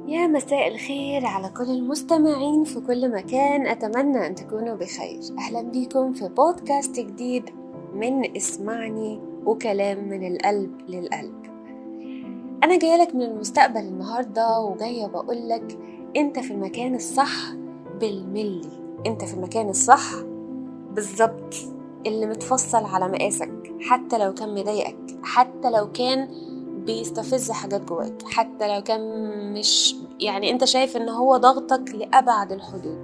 يا مساء الخير على كل المستمعين في كل مكان، أتمنى أن تكونوا بخير. أهلا بيكم في بودكاست جديد من اسمعني وكلام من القلب للقلب. أنا جاية لك من المستقبل النهاردة وجاية بقولك أنت في المكان الصح بالملي، أنت في المكان الصح بالظبط، اللي متفصل على مقاسك، حتى لو كان مضايقك، حتى لو كان بيستفز حاجات جواك، حتى لو كان مش يعني انت شايف ان هو ضغطك لأبعد الحدود،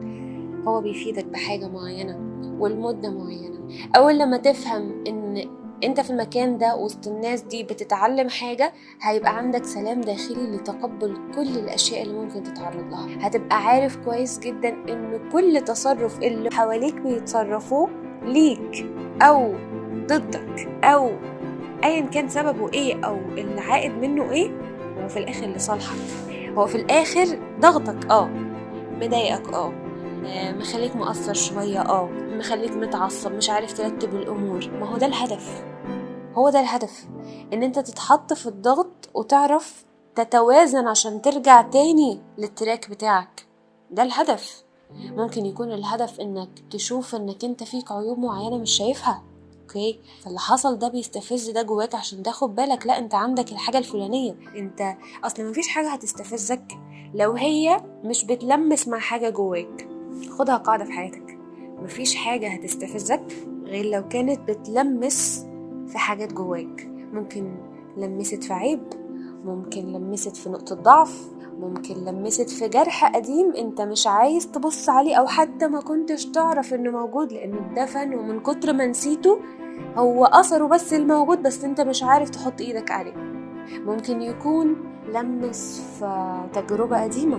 هو بيفيدك بحاجة معينة والمدة معينة. اول لما تفهم ان انت في المكان ده وسط الناس دي بتتعلم حاجة، هيبقى عندك سلام داخلي لتقبل كل الاشياء اللي ممكن تتعرض لها. هتبقى عارف كويس جدا ان كل تصرف اللي حواليك بيتصرفوه ليك او ضدك او ايا كان سببه ايه او العائد منه ايه، هو في الاخر لصالحك، هو في الاخر ضغطك، مضايقك، مخليك مقصر شوية، مخليك متعصب، مش عارف ترتب الامور. ما هو ده الهدف، هو ده الهدف، ان انت تتحط في الضغط وتعرف تتوازن عشان ترجع تاني لل track بتاعك. ده الهدف. ممكن يكون الهدف انك تشوف انك انت فيك عيوب معينة مش شايفها، okay، فاللي حصل ده بيستفز ده جواك عشان تاخد بالك، لا انت عندك الحاجة الفلانية، انت اصل مفيش حاجة هتستفزك لو هي مش بتلمس مع حاجة جواك. خدها قاعدة في حياتك، مفيش حاجة هتستفزك غير لو كانت بتلمس في حاجات جواك. ممكن لمست في عيب، ممكن لمست في نقطة ضعف، ممكن لمست في جرح قديم انت مش عايز تبص عليه او حتى ما كنتش تعرف انه موجود لانه اتدفن، ومن كتر ما نسيته هو اثره بس الموجود، بس انت مش عارف تحط ايدك عليه. ممكن يكون لمس في تجربة قديمة،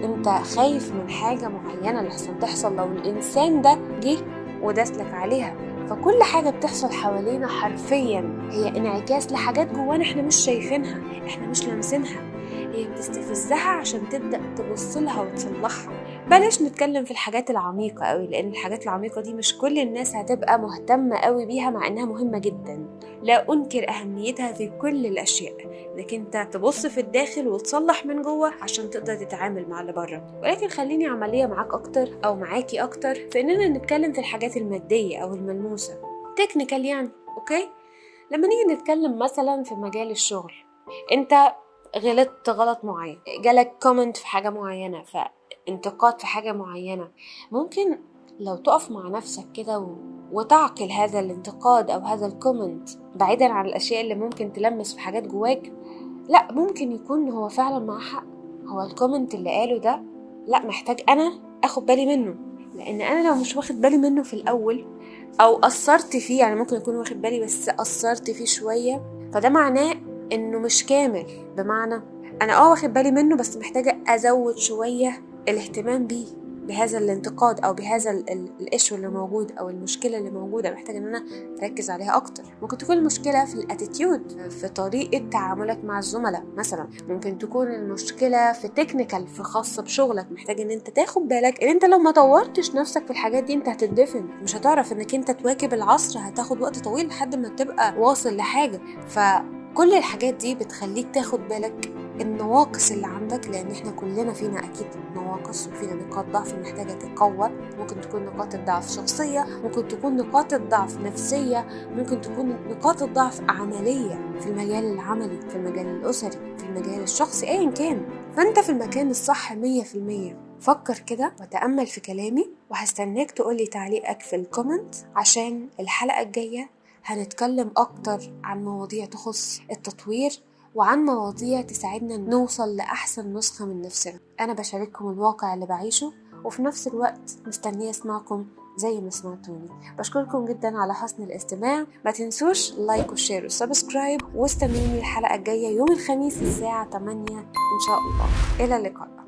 انت خايف من حاجة معينة لحسن تحصل لو الانسان ده جه وداسلك عليها. فكل حاجة بتحصل حوالينا حرفيا هي انعكاس لحاجات جوانا احنا مش شايفينها، احنا مش لامسينها، هي بتستفزها عشان تبدأ تبصلها وتصلحها. بلاش نتكلم في الحاجات العميقة قوي، لأن الحاجات العميقة دي مش كل الناس هتبقى مهتمة قوي بيها، مع إنها مهمة جدا، لا أنكر أهميتها في كل الأشياء، لكن أنت تبص في الداخل وتصلح من جوه عشان تقدر تتعامل مع اللي بره. ولكن خليني عملية معاك أكتر أو معاكي أكتر في إننا نتكلم في الحاجات المادية أو الملموسة، technical يعني. okay، لما نيجي نتكلم مثلا في مجال الشغل، أنت غلطت غلط معين، جالك comment في حاجة معينة، فانتقاد في حاجة معينة، ممكن لو تقف مع نفسك كده وتعقل هذا الانتقاد أو هذا ال comment بعيدا عن الأشياء اللي ممكن تلمس في حاجات جواك، لا ممكن يكون هو فعلا مع حق، هو ال comment اللي قاله ده لا محتاج أنا أخد بالي منه، لأن أنا لو مش واخد بالي منه في الأول أو قصرت فيه، يعني ممكن يكون واخد بالي بس قصرت فيه شوية، فده معناه إنه مش كامل. بمعنى أنا واخد بالي منه بس محتاجة أزود شوية الاهتمام بيه، بهذا الانتقاد أو بهذا ال issue اللي موجود أو المشكلة اللي موجودة، محتاجة إن أنا أركز عليها أكتر. ممكن تكون المشكلة في ال attitude، في طريقة تعاملك مع الزملاء مثلا، ممكن تكون المشكلة في technical، في خاصة بشغلك، محتاج إن أنت تاخد بالك إن أنت لو ما طورتش نفسك في الحاجات دي أنت هتدفن، مش هتعرف إنك أنت تواكب العصر، هتاخد وقت طويل لحد ما تبقى واصل لحاجة. فكل الحاجات دي بتخليك تاخد بالك النواقص اللي عندك، لان احنا كلنا فينا اكيد نواقص وفينا نقاط ضعف محتاجة تتقوى. ممكن تكون نقاط الضعف شخصية، ممكن تكون نقاط الضعف نفسية، ممكن تكون نقاط الضعف عملية في المجال العملي، في المجال الأسري، في المجال الشخصي، ايا كان. فانت في المكان الصح 100%. فكر كده وتأمل في كلامي، وهستناك تقولي تعليقك في ال comment، عشان الحلقة الجاية هنتكلم أكتر عن مواضيع تخص التطوير وعن مواضيع تساعدنا نوصل لأحسن نسخة من نفسنا. أنا بشارككم الواقع اللي بعيشه، وفي نفس الوقت مستنية اسمعكم زي ما سمعتوني. بشكركم جدا على حسن الاستماع، ما تنسوش like و share و subscribe، واستنوني الحلقة الجاية يوم الخميس الساعة 8 إن شاء الله. إلى اللقاء.